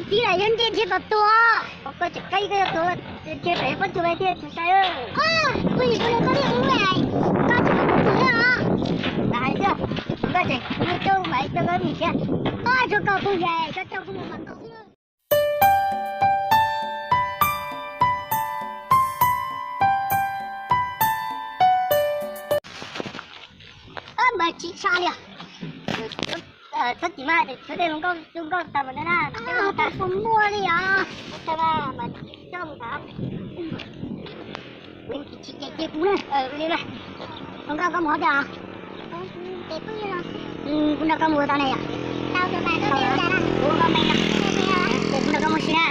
Tib lam yog nce nrhiav kom tuag. Koj tseem qab koj yuav tuag, nrhiav pem pob tsuas thiaj tsis sai. Kuv yim kuv li koj li ub, koj tseem qab tuag thiab os. Lam hais xwb, koj tseem kuv coj mas coj koj mus thiab. Koj tsuas kom kuv yam koj coj kuv mus mas tau xwb. Mas tsis tshaj li. Txhob txim mas, tshuav tej hluas nkauj zoo nkauj tag npaum no na. Tau puas muaj li os. Tau mas, mas coj mus tau. Tsis cem cia kuv na. Li mas, hluas nkauj koj mus hov twg os? Kuv nrog koj mus tau ne yom? Kuv ua koj me no. Ces kuv nrog koj mus si na.